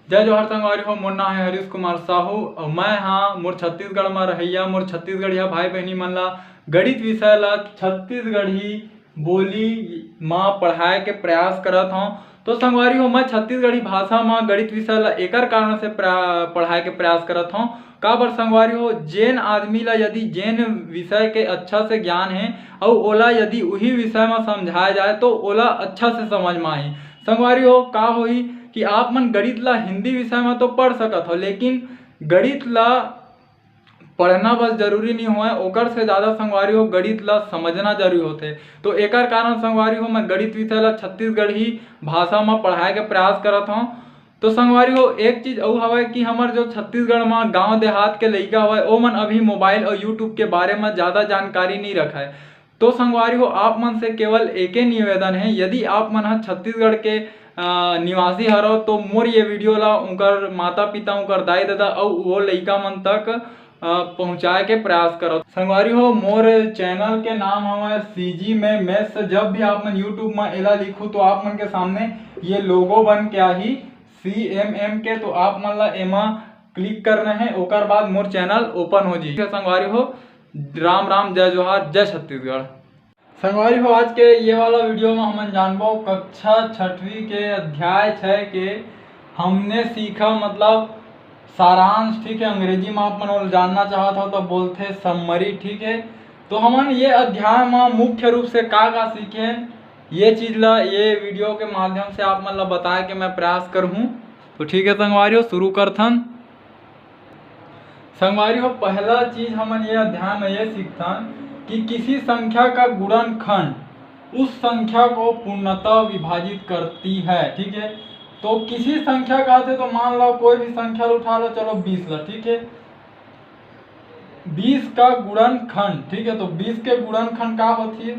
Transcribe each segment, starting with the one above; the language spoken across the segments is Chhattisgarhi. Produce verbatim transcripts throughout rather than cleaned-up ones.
जय जोहार संगवारी हो, मोर नाम है हरीश कुमार साहू और मैं हाँ मोर छत्तीसगढ़ में रहैया, मोर छत्तीसगढ़िया भाई बहनी मन ला गणित विषय ला छत्तीसगढ़ी बोली मा पढ़ाए के प्रयास करत हौं। तो संगवारी हो, मैं छत्तीसगढ़ी भाषा मा गणित विषय ला एकर कारण से प्रा-, पढ़ाए के प्रयास करत हौं। काबर संगवारी हो, जेन आदमी ला यदि जेन विषय के अच्छा से ज्ञान है और ओला यदि उही विषय मा समझाया जाए तो ओला अच्छा से समझ मा आही। संगवारी हो, का होही कि आप मन गणित ला हिंदी विषय मा तो पढ़ सकत हो, लेकिन गणित ला पढ़ना बस जरूरी नहीं होय, ओकर से ज़्यादा संगवारी हो गणित ला समझना जरूरी होथे। तो एकर कारण संगवारी हो मैं गणित विषय ला छत्तीसगढ़ी भाषा मा पढ़ाए के प्रयास करत हौं। तो संगवारी हो, एक चीज अउ हवय कि हमर जो छत्तीसगढ़ मा गांव देहात के लइका हवय, ओमन अभी मोबाइल और YouTube के बारे मा ज़्यादा जानकारी नहीं रखय। तो संगवारी हो, आप मन से केवल एके निवेदन है, यदि आप मन ह छत्तीसगढ़ के अ, निवासी हरव तो मोर ये वीडियो ला उनकर माता पिता, उनकर दाई ददा अउ वो लइका मन तक अ, पहुँचाए के प्रयास करव। संगवारी हो, मोर चैनल के नाम हवय सीजी में मैथ्स। जब भी आप मन YouTube में एला लिखू तो आप मन के सामने ये लोगो बन के आही सीएमएम के, तो आप मन ला एमा क्लिक करना है, ओकर बाद मोर चैनल ओपन हो जाही। संगवारी हो, राम राम, जय जोहार, जय छत्तीसगढ़। संगवारी हो, आज के ये वाला वीडियो में हमन जानबो कक्षा छठवीं के अध्याय छः के हमने सीखा, मतलब सारांश, ठीक है। अंग्रेजी में आप मन ओला जानना चाहत हो तो बोलथे समरी, ठीक है। तो हमन ये अध्याय में मुख्य रूप से का का सीखे, ये चीज ला ये वीडियो के माध्यम से आप मन ला बताए के मैं प्रयास करहूँ। तो ठीक है संगवारी हो, शुरू करथन। संगवारी हो, पहला चीज हमन ये अध्याय में ये सीखथन कि किसी संख्या का गुणनखंड उस संख्या को पूर्णतः विभाजित करती है, ठीक है। तो किसी संख्या कहथे तो मान लो कोई भी संख्या ला उठा लो, चलो बीस ला, ठीक है, बीस का गुणनखंड, ठीक है, तो बीस के गुणनखंड का होथे?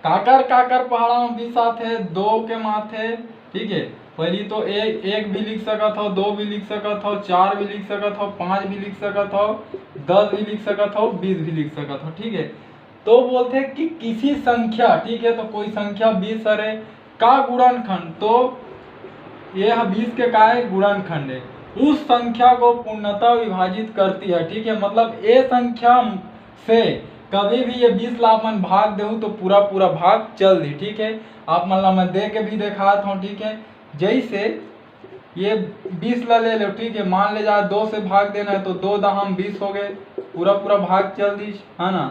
काकर काकर पहाड़ा में बीस आथे? दो के माथे, ठीक है। पहली तो ए-, एक भी लिख सकत हो, दो भी लिख सकत हो, चार भी लिख सकत हो, पाँच भी लिख सकत हो, दस भी लिख सकत हो, बीस भी लिख सकत हो, ठीक है। तो बोलथे कि किसी संख्या, ठीक है, तो कोई संख्या बीस हरे का गुणनखंड, तो ये ह बीस के का है? गुणनखंड है। उस संख्या को पूर्णतः विभाजित करती है, ठीक है, मतलब ए संख्या से कभी भी ये बीस ला अपन भाग देहू तो पूरा पूरा भाग चल दी, ठीक है। आप मन ला मैं दे के भी देखात हूँ, ठीक है। जैसे ये बीस ला ले लो, ठीक है, मान ले जा दो से भाग देना है तो दो दहम बीस हो गए, पूरा पूरा भाग चल दी, है ना।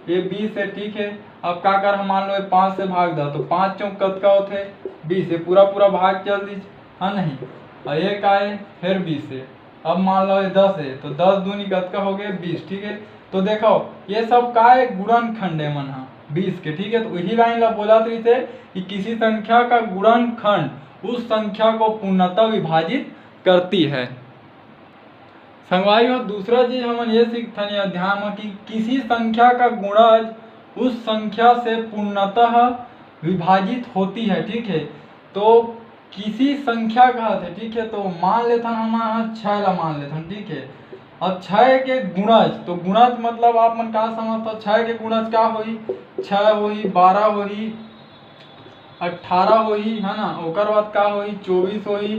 ये बीस है, ठीक है। अब का कर, हम मान लो ये पाँच से भाग दा तो पाँच चौक कतका होथे? बीस। ये पूरा पूरा भाग चल दी, है नहीं। और ये का है? फिर बीस है। अब मान लो ये दस है तो दस दूनी कतका हो गए? बीस, ठीक है। तो देखो ये सब का है? गुणनखंड है मन हा बीस के, ठीक है। तो वही लाइन ला बोलत रहिथे कि किसी संख्या का गुणनखंड उस संख्या को पूर्णतः विभाजित करती है। संगवारी हो, दूसरा चीज हमन ये सीखथन ये अध्याय में कि किसी संख्या का गुणज उस संख्या से पूर्णतः विभाजित होती है, ठीक है। तो किसी संख्या कहत है, ठीक है, तो मान लेथन हमन ह छः ला मान लेथन, ठीक है। अब छः के गुणज, तो गुणज मतलब आप मन का समझथव, छः के गुणज का होही? छः होही, बारह होही, अट्ठारह होही, है ना। ओकर बाद का होही? चौबीस होही,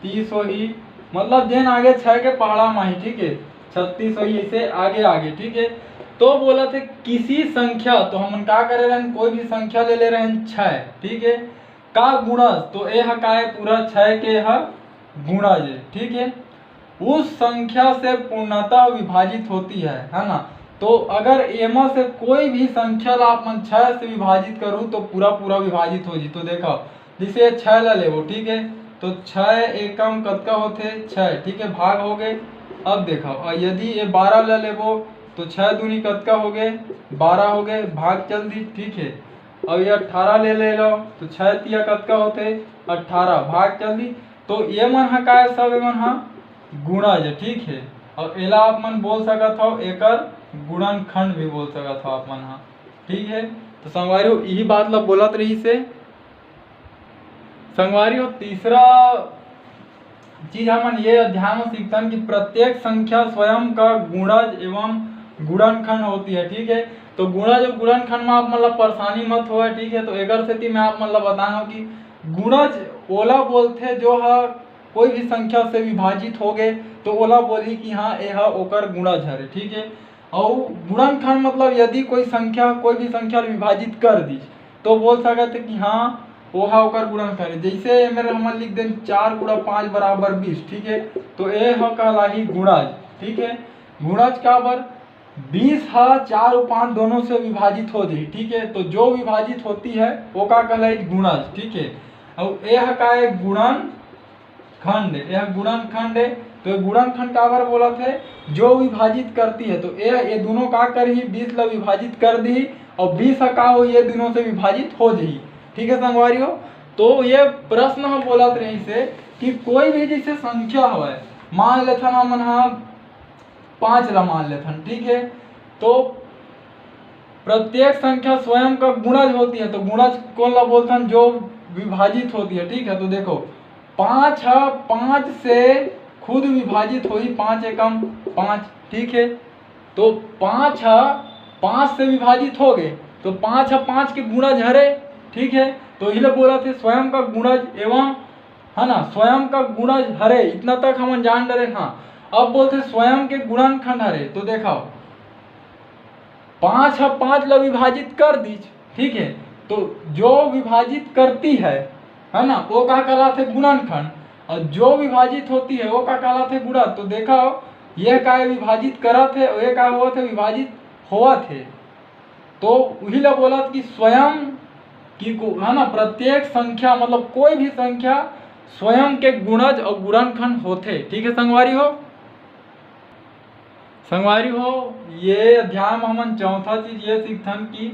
तीस होही, मतलब जेन आगे छः के पहाड़ा में ही, ठीक है, छत्तीस होही, ऐसे आगे आगे, ठीक है। तो बोलथे किसी संख्या, तो हमन का करे रहन? कोई भी संख्या ले ले रहन, छः, ठीक है। का गुणज, तो ए ह का है? पूरा छः के ह गुणज है, ठीक है। उस संख्या से पूर्णतः विभाजित होती है, है ना। तो अगर एमा से कोई भी संख्या ला आप मन छः से विभाजित करू तो पूरा पूरा विभाजित हो जी। तो देखो, जैसे ये छः ला लेबो, ठीक है, तो छः एकम कतका होथे? छः, ठीक है, भाग हो गए। अब देखो, और यदि ये बारह ला लेबो तो छः दूनी कतका हो गए? बारह हो गए, भाग चल दी, ठीक है। अब ये अट्ठारह ले ले लो तो छः तिया कतका होथे? अट्ठारह, भाग चल दी। तो ये मन ह का है? सब ये मन ह गुणज, ठीक है। और एला आप मन बोल सकत हो, एकर गुणनखंड भी बोल सकत हो आप मन ह, ठीक है। तो संगवारी हो, यही बात ला बोलत रहिसे। संगवारी हो, तीसरा चीज हमन ये अध्याय में सीखथन कि प्रत्येक संख्या स्वयं का गुणज एवं गुणनखंड होती है, ठीक है। तो गुणज और गुणनखंड में आप मन ला परेशानी मत होवे, ठीक है। तो एकर सेती मैं आप मन ला बताना कि गुणज ओला बोलथे जो ह कोई भी संख्या से विभाजित हो गए, तो ओला बोलही कि हाँ, ये ह ओकर गुणज हरे, ठीक है। और गुणनखंड मतलब यदि कोई संख्या कोई भी संख्या ले विभाजित कर दीस, तो बोल सकत है कि हाँ, वो ह ओकर गुणनखंड है। जैसे मेरे हमन लिख देन चार गुणा पाँच बराबर बीस, ठीक है, तो ये ह कहलाही गुणज, ठीक है। गुणज काबर? बीस ह चार और पाँच दोनों से विभाजित हो जाही, ठीक है। तो जो विभाजित होती है वो का कहलाई? गुणज, ठीक है। और ये ह का है? गुणन खंड, यह गुणनखंड है। तो ये गुणनखंड काबर बोलत है? जो विभाजित करती है। तो ये ये दोनों का करही? बीस ला विभाजित कर दी और बीस ह का हो? ये दोनों से विभाजित हो जाही, ठीक है संगवारी हो। तो ये प्रश्न हम बोलत रही से कि कोई भी जैसे संख्या हवय, मान लेथन हमन ह पाँच ला मान लेथन, ठीक है। तो प्रत्येक संख्या स्वयं का गुणज होती है। तो गुणज कौन ला बोलथन? जो विभाजित होती है, ठीक है। तो देखो, पाँच ह पाँच से खुद विभाजित होही, पाँच एकम पाँच, ठीक है। तो पाँच ह पाँच से विभाजित हो गए, तो पाँच ह पाँच के गुणज हरे, ठीक है। तो इही ला बोलत है स्वयं का गुणज एवं, है ना, स्वयं का गुणज हरे। इतना तक हमन जान डरे। हाँ, अब बोलते स्वयं के गुणनखंड हरे। तो देखो, पाँच ह पाँच ला विभाजित कर दीस, ठीक है। तो जो विभाजित करती है, है ना, वो का कहलाथे? गुणनखंड। और जो विभाजित होती है वो का कहलाथे? गुणज। तो देखो, ये काय विभाजित करत है और ये काय होवत है? विभाजित होवत है। तो उही ला बोलत कि स्वयं की को-, है ना, प्रत्येक संख्या मतलब कोई भी संख्या स्वयं के गुणज और गुणनखंड होथे, ठीक है संगवारी हो। संगवारी हो, ये अध्याय में हमन चौथा चीज ये सीखथन कि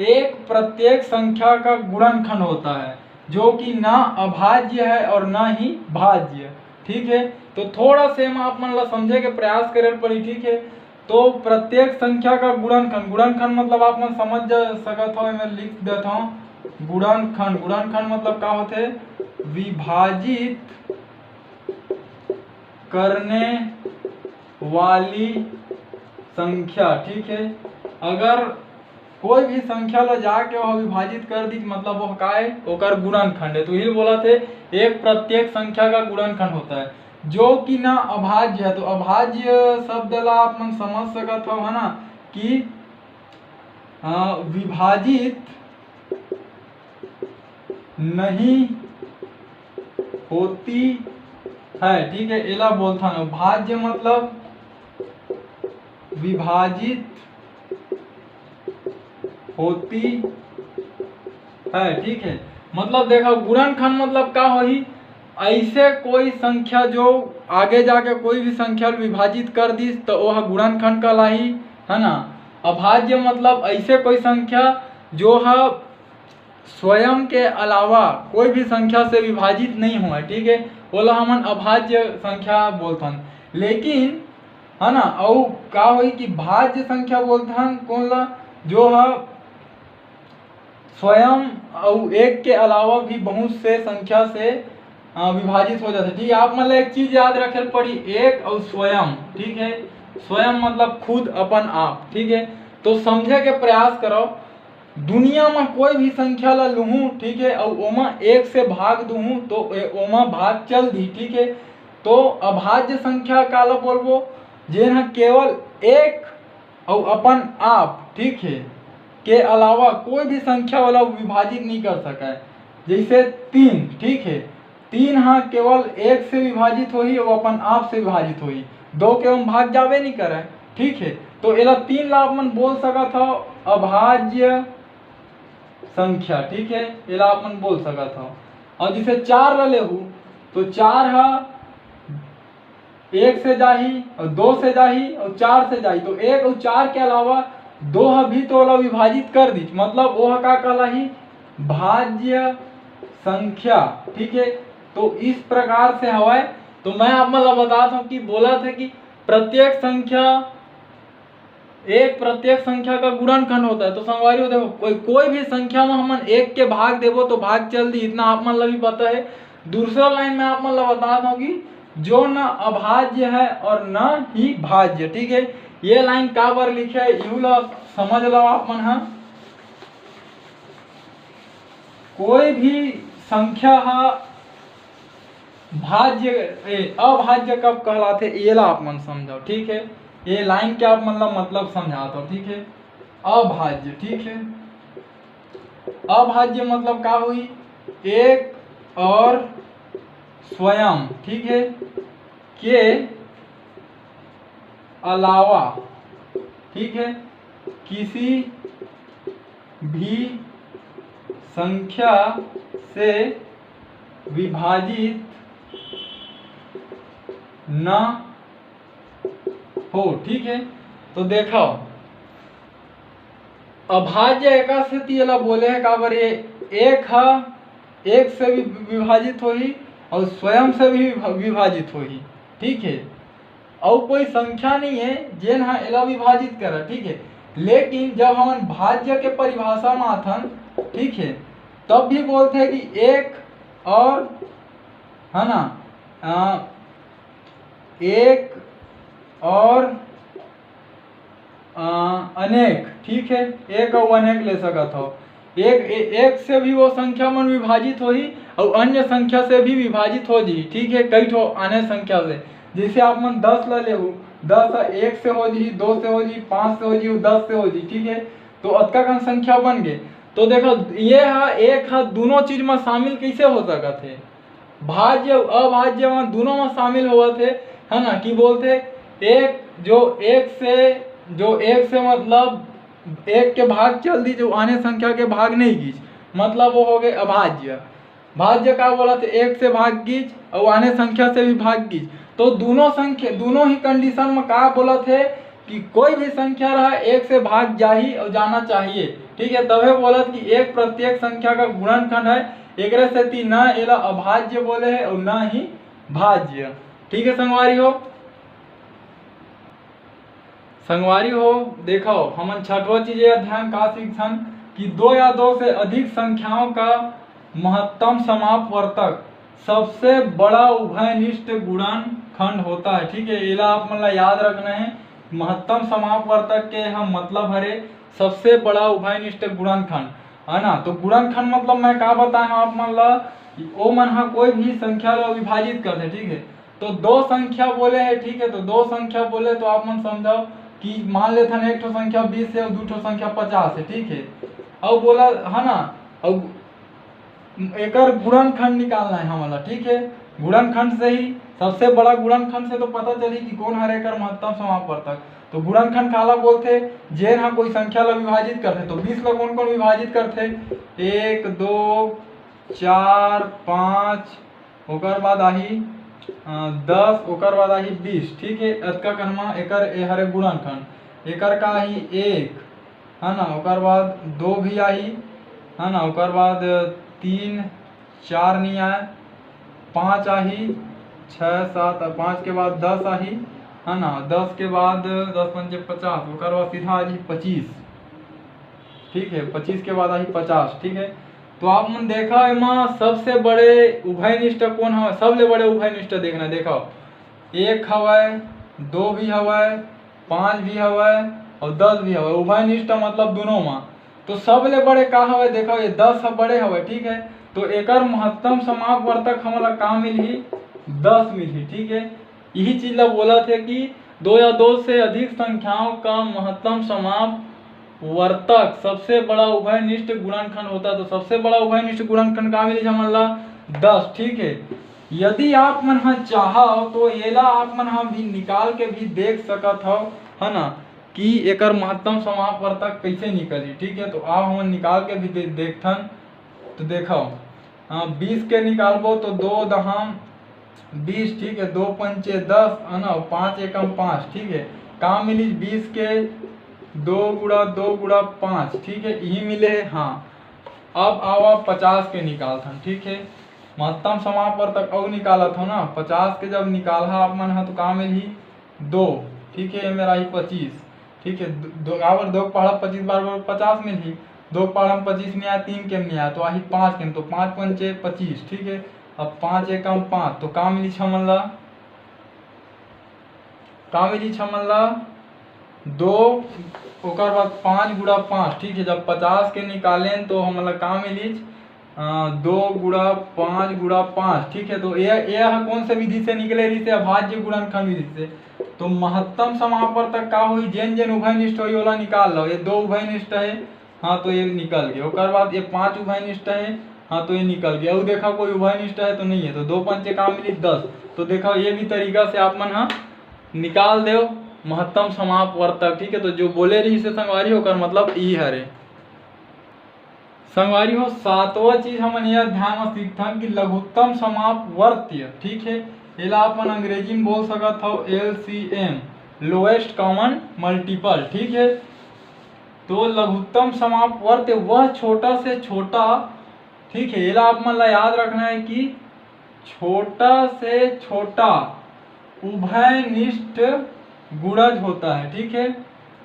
एक प्रत्येक संख्या का गुणनखंड होता है, जो कि ना अभाज्य है और ना ही भाज्य, ठीक है। तो थोड़ा से हम आप मन ला समझे के प्रयास करे पड़ी, ठीक है। तो प्रत्येक संख्या का गुणनखंड, गुणनखंड मतलब आप मन समझ जा सकत हो, मैं लिख देता हूँ। गुणनखंड, गुणनखंड मतलब का होथे? विभाजित करने वाली संख्या, ठीक है। अगर कोई भी संख्या ला जाके वह विभाजित कर दी, मतलब वह काय? ओकर गुणनखंड है। तो यही बोलत है, एक प्रत्येक संख्या का गुणनखंड होता है, जो कि ना अभाज्य है। तो अभाज्य शब्द ला आप मन समझ सकत हो, है ना, कि अ, विभाजित नहीं होती है, ठीक है। एला बोलथन भाज्य मतलब विभाजित होती है, ठीक है। मतलब देखो, गुणनखंड मतलब का होही? ऐसे कोई संख्या जो आगे जाके कोई भी संख्या ल विभाजित कर दिस, तो ओह गुणनखंड कहलाही, है ना। अभाज्य मतलब ऐसे कोई संख्या जो ह स्वयं के अलावा कोई भी संख्या से विभाजित नहीं होय, ठीक है, ओला हमन अभाज्य संख्या बोलथन। लेकिन, है ना, अउ का होई कि भाज्य संख्या बोलथन कोन ला? जो ह स्वयं अउ एक के अलावा भी बहुत से संख्या से, अ, विभाजित हो जाथे। ठीक है, आप मन ला एक चीज याद रखे ल पड़ी, एक अउ स्वयं, ठीक है, स्वयं मतलब खुद, अपन आप, ठीक है। तो समझे के प्रयास करो, दुनिया में कोई भी संख्या ला लूहूँ, ठीक है, अउ ओमा एक से भाग दूहूँ, तो ए-, ओमा भाग चल दी, ठीक है। तो अभाज्य संख्या काला बोलबो? जेन ह केवल एक अउ अपन आप, ठीक है, के अलावा कोई भी संख्या वाला विभाजित नहीं कर सके। जैसे तीन, ठीक है, तीन ह केवल एक से विभाजित होही अउ अपन आप से विभाजित होही, दो के ओम भाग जाबे नहीं करे, ठीक है। तो एला तीन ला आप मन बोल सकत हो अभाज्य संख्या, ठीक है, एला आप मन बोल सकत हो। और जैसे चार ला लेहू, तो चार ह एक से जाही और दो से जाही और चार से जाही, तो एक और चार के अलावा दो ह भी तो ओला विभाजित कर दीच, मतलब वो ह का कहलाही? भाज्य संख्या, ठीक है। तो इस प्रकार से हवय। तो मैं आप मन ला बतात हूँ कि बोलत है कि प्रत्येक संख्या, एक प्रत्येक संख्या का गुणनखंड होता है। तो संगवारी हो, देखो, कोई, कोई भी संख्या में हमन एक के भाग देबो तो भाग चल दी, इतना आप मन ला भी पता है। दूसरा लाइन में आप मन ला बता दूं कि जो न अभाज्य है और न ही भाज्य, ठीक है। ये लाइन काबर लिखे है, यू ला समझ लो आप मन हा। कोई भी संख्या हा भाज्य, ए, अभाज्य कब कहलाथे, एला आप मन समझव, ठीक है। ये लाइन के आप मन ला मतलब समझात हव, ठीक है। अभाज्य, ठीक है, अभाज्य मतलब का होही? एक और स्वयं, ठीक है, के अलावा, ठीक है, किसी भी संख्या से विभाजित न हो, ठीक है। तो देखव, अभाज्य एकर सेती एला बोले हे, काबर ये एक ह एक से भी विभाजित होही और स्वयं से भी विभाजित होही, ठीक है। अउ कोई संख्या नहीं है जेन ह एला विभाजित करा, ठीक है। लेकिन जब हमन भाज्य के परिभाषा में आथन, ठीक है, तब भी बोलथे कि एक और, है ना, अ, एक और अ, अनेक, ठीक है, एक अउ अनेक ले सकत हो। एक, ए-, एक से भी वो संख्या मन विभाजित होही अउ अन्य संख्या से भी विभाजित हो जही, ठीक है, कई ठो आने संख्या से। जैसे आप मन दस ला लेहू, दस ह एक से हो जही, दो से हो जही, पाँच से हो जही, दस से हो जही, ठीक है, तो अतका कन संख्या बन गे। तो देखो, ये ह, एक ह दोनों चीज में शामिल कैसे हो सकत है? भाज्य अउ अभाज्य म दोनों म शामिल होवत हे, है ना, कि बोलथे एक, जो एक से, जो एक से मतलब एक के भाग चल दी, जो आने संख्या के भाग नहीं गीच, मतलब वो हो गए अभाज्य। भाज्य का बोलत हे? एक से भाग गीच अउ आने संख्या से भी भाग गीच। तो दोनों संख्या, दोनों ही कंडीशन म का बोलत हे कि कोई भी संख्या रहा एक से भाग जाही अउ जाना चाहिए, ठीक है। तभे बोलत कि एक प्रत्येक संख्या का गुणनखंड है, एकरे सेती न एला अभाज्य बोले हे अउ न ही भाज्य, ठीक है संगवारी हो। संगवारी हो, देखो, हमन छठवा चीज ये अध्ययन का सीखथन कि दो या दो से अधिक संख्याओं का महत्तम समापवर्तक सबसे बड़ा उभयनिष्ठ गुणनखंड होता है, ठीक है। एला आप मन ला याद रखना है, महत्तम समापवर्तक के हम मतलब हरे सबसे बड़ा उभयनिष्ठ गुणनखंड, है ना। तो गुणनखंड मतलब मैं का बताए हूँ आप मन ला, ओ मन हा कोई भी संख्या ला विभाजित करथे, ठीक है। तो दो संख्या बोले है, ठीक है, तो दो संख्या बोले तो आप मन समझाओ कि मान लेथन एक ठो संख्या बीस है और दू ठो संख्या पचास है, ठीक है, और बोला है ना, और एकर गुणनखंड निकालना है हमला, ठीक है। गुणनखंड से ही, सबसे बड़ा गुणनखंड से तो पता चली कि कौन हर एकर महत्तम समापवर्तक। तो गुणनखंड काला बोलथे? जेन हा कोई संख्या ला विभाजित करथे। तो बीस ला कौन कौन विभाजित करथे? एक, दो, चार, पाँच, ओकर बाद आही अ, दस, ओकर बाद आही बीस, ठीक है। अतका कन म एकर ए हरे गुणनखंड, एकर का आही? एक, है ना, ओकर बाद दो भी आही, है ना, ओकर बाद तीन, चार नहीं आए, पाँच आही, छः, सात, पाँच के बाद दस आही, है ना, दस के बाद दस पंचे पचास, ओकर बाद सीधा आ जाही पच्चीस, ठीक है, पच्चीस के बाद आही पचास, ठीक है। तो आप मन देखा एमा सबसे बड़े उभयनिष्ठ कौन हवय? सबले बड़े उभयनिष्ठ देखना, देखो, एक हवय, दो भी हवय, पाँच भी हवय और दस भी हवय। उभयनिष्ठ मतलब दोनों मा। तो सबले बड़े का हवय? देखो, ये दस ह बड़े हवय, ठीक है। तो एकर महत्तम समापवर्तक हमला का मिलही? दस मिलही, ठीक है। यही चीज ला बोलत हे कि दो या दो से अधिक संख्याओं का महत्तम समापवर्तक सबसे बड़ा उभयनिष्ठ गुणनखंड होता है। तो सबसे बड़ा उभयनिष्ठ गुणनखंड का मिलिस हमन ला? दस, ठीक है। यदि आप मन ह चाहव तो एला आप मन ह भी निकाल के भी देख सकत हव, है ना, कि एकर महत्तम समापवर्तक कैसे निकलही, ठीक है। तो आप हमन निकाल के भी दे-, देखथन। तो देखव, हाँ, बीस के निकालबो तो दो दहम बीस, ठीक है, दो पंचे दस, है ना, पाँच एकम पाँच, ठीक है। का मिलिस? बीस के दो गुणा दो गुणा पाँच, ठीक है, यही मिले है। हाँ, अब आवा पचास के निकालथन, ठीक है। महत्तम समापवर्तक अउ निकालत हो ना, पचास के जब निकालहा आप मन ह तो का मिलही? दो, ठीक है, ये मेरा ही पच्चीस, ठीक है। दो, दो, काबर दो के पहाड़ा पच्चीस बार बार पचास मिलही, दो के पहाड़ा में पच्चीस नहीं आया, तीन के नहीं आया, तो आही पाँच के, तो पाँच पंचे पच्चीस, ठीक है। अब पाँच एकम पाँच, तो का मिली छमन ला? का मिली छमन ला? दो, ओकर बाद पाँच गुणा पाँच, ठीक है। जब पचास के निकालेन तो हमन ला का मिली? अ, दो गुणा पाँच गुणा पाँच, ठीक है। तो ये, ये ह कौन से विधि से निकले रहिसे? अभाज्य गुणनखंड विधि से। तो महत्तम समापवर्तक का होही? जेन जेन उभयनिष्ठ होही, ओला निकाल लो। ये दो उभयनिष्ठ है, हाँ, तो ये निकल गया। ओकर बाद ये पाँच उभयनिष्ठ है, हाँ, तो ये निकल गया। अउ देखा, कोई उभयनिष्ठ है तो नहीं है, तो दो पंचे का मिली? दस। तो देखा, ये भी तरीका से आप मन हा निकाल देव महत्तम समापवर्तक, ठीक है। तो जो बोले रहिसे संगवारी, ओकर मतलब ई हरे। संगवारी हो, सातवां चीज हमन यह ध्यान में सीखथन कि लघुत्तम समापवर्त्य, ठीक है, एला अपन अंग्रेजी में बोल सकत हव L C M, lowest common multiple, ठीक है। तो लघुत्तम समापवर्त्य वह छोटा से छोटा, ठीक है, एला आप मन ला याद रखना है कि छोटा से छोटा उभयनिष्ठ गुणज होता है, ठीक है।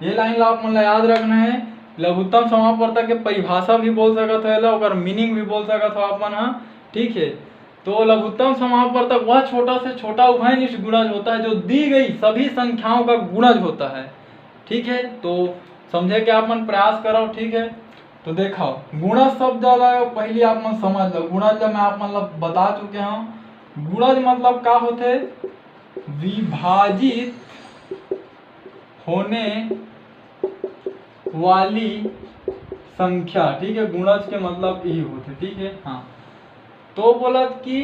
ये लाइन ला आप मन ला याद रखना है। लघुत्तम समापवर्तक के परिभाषा भी बोल सकत हो एला, ओकर मीनिंग भी बोल सकत हो आप मन हा, ठीक है। तो लघुत्तम समापवर्तक वह छोटा से छोटा उभयनिष्ठ गुणज होता है जो दी गई सभी संख्याओं का गुणज होता है, ठीक है। तो समझे के आप मन प्रयास करो, ठीक है। तो देखो, गुणज शब्द ला पहली आप मन समझ लो। गुणज ला मैं आप मन ला बता चुके हूँ। गुणज मतलब का होथे? विभाजित होने वाली संख्या, ठीक है। गुणज के मतलब यही होथे, ठीक है। हाँ, तो बोलत कि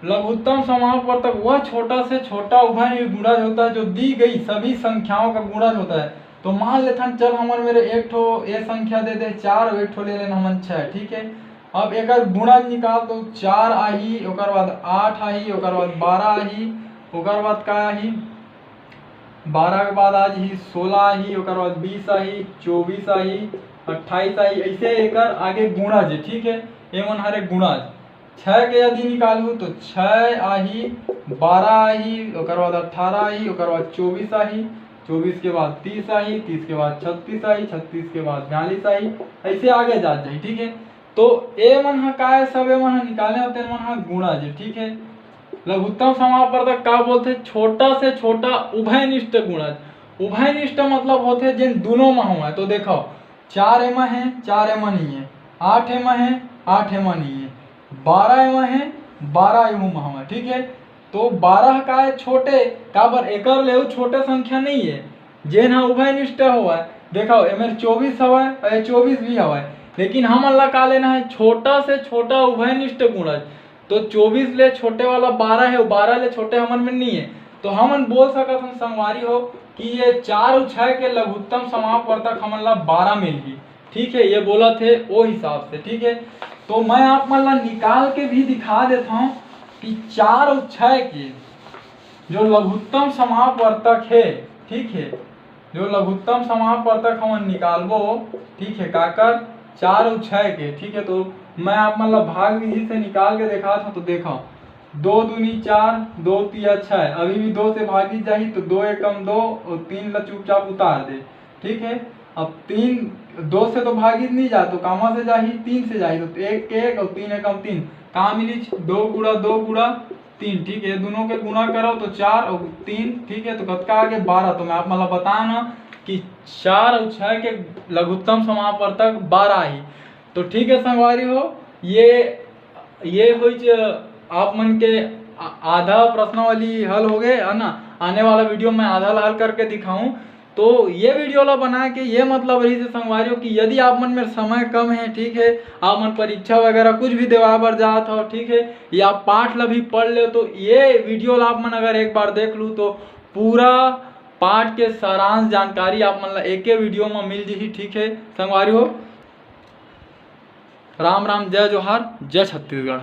लघुत्तम समापवर्तक वह छोटा से छोटा उभयनिष्ठ गुणज होता है जो दी गई सभी संख्याओं का गुणज होता है। तो मान लेथन, चल हमर मेर एक ठो ये संख्या दे दे चार, अउ एक ठो ले लेन हमन छः, ठीक है। अब एकर गुणज निकाल, तो चार आही, ओकर बाद आठ आही, ओकर बाद बारह आही, ओकर बाद का आही, बारह के बाद आ जाही सोलह आही, ओकर बाद बीस आही, चौबीस आही, अट्ठाईस आही, ऐसे एकर आगे गुणज हे, ठीक है। ये मन हरे गुणज। छः के यदि निकालहूँ तो छः आही, बारह आही, ओकर बाद अट्ठारह आही, ओकर बाद चौबीस आही, चौबीस के बाद तीस आही, तीस के बाद छत्तीस आही, छत्तीस के बाद बयालीस आही, ऐसे आगे जात जाही, ठीक है। तो ए मन ह का हे, सब ए मन ह निकाले होते, मन ह गुणज हे, ठीक है। लघुत्तम समापवर्तक का बोलथे? छोटा से छोटा उभयनिष्ठ गुणज। उभयनिष्ठ मतलब होथे जेन दुनों म होवय। तो देखो, चार एमा हे, चार एमा नहीं है, आठ एमा हे, आठ एमा नहीं है, बारह एमा हे, बारह एहू म हवय, ठीक है। तो बारह का हे? छोटे, काबर एकर ले अउ छोटे संख्या नहीं है, जेन ह उभयनिष्ठ होवय। देखो, एमेर चौबीस हवय अउ ये चौबीस भी हवय, लेकिन हमन ला का लेना है? छोटा से छोटा उभयनिष्ठ गुणज। तो चौबीस ले छोटे वाला बारह है, बारह ले छोटे हमन में नहीं है, तो हमन बोल सकत हन संगवारी हो कि ये चार अउ छः के लघुत्तम समापवर्तक हमन ला बारह मिलही, ठीक है। ये बोलत हे ओ हिसाब से, ठीक है। तो मैं आप मन ला निकाल के भी दिखा देता हूँ कि चार अउ छः के जो लघुत्तम समापवर्तक हे, ठीक है, जो लघुत्तम समापवर्तक हमन निकालबो, ठीक है, काकर? चार अउ छः के, ठीक है। तो मैं आप मन ला भाग विधि से निकाल के देखात हूँ। तो देखो, दो दूनी चार, दो तिया छः, अभी भी दो से भागी जाही, तो दो एकम दो अउ तीन ला चुपचाप उतार दे, ठीक है। अब तीन, दो से तो भागी नहीं जा, तो कामा से जाही? तीन से जाही, तो एक के एक अउ तीन एकम तीन, का मिली? दो गुणा दो गुणा तीन, ठीक है। दोनों के गुणा करो तो चार अउ तीन, ठीक है, तो कतका आगे? बारह। तो मैं आप मन ला बताना कि चार अउ छः के लघुत्तम समापवर्तक बारह आही। तो ठीक है संगवारी हो, ये, ये होइच आप मन के आ-, आधा प्रश्नावली हल हो गए, है ना। आने वाला वीडियो में आधा ला हल करके दिखाऊं। तो ये वीडियो ला बना के ये मतलब रहिसे संगवारी हो कि यदि आप मन मेर समय कम है, ठीक है, आप मन परीक्षा वगैरह कुछ भी देवाए बर जात हो, ठीक है, या पाठ ला भी पढ़ ले, तो ये वीडियो ला आप मन अगर एक बार देख लू तो पूरा पाठ के सारांश जानकारी आप मन ला एके वीडियो में मिल जही, ठीक है संगवारी हो। राम राम, जय जोहार, जय छत्तीसगढ़।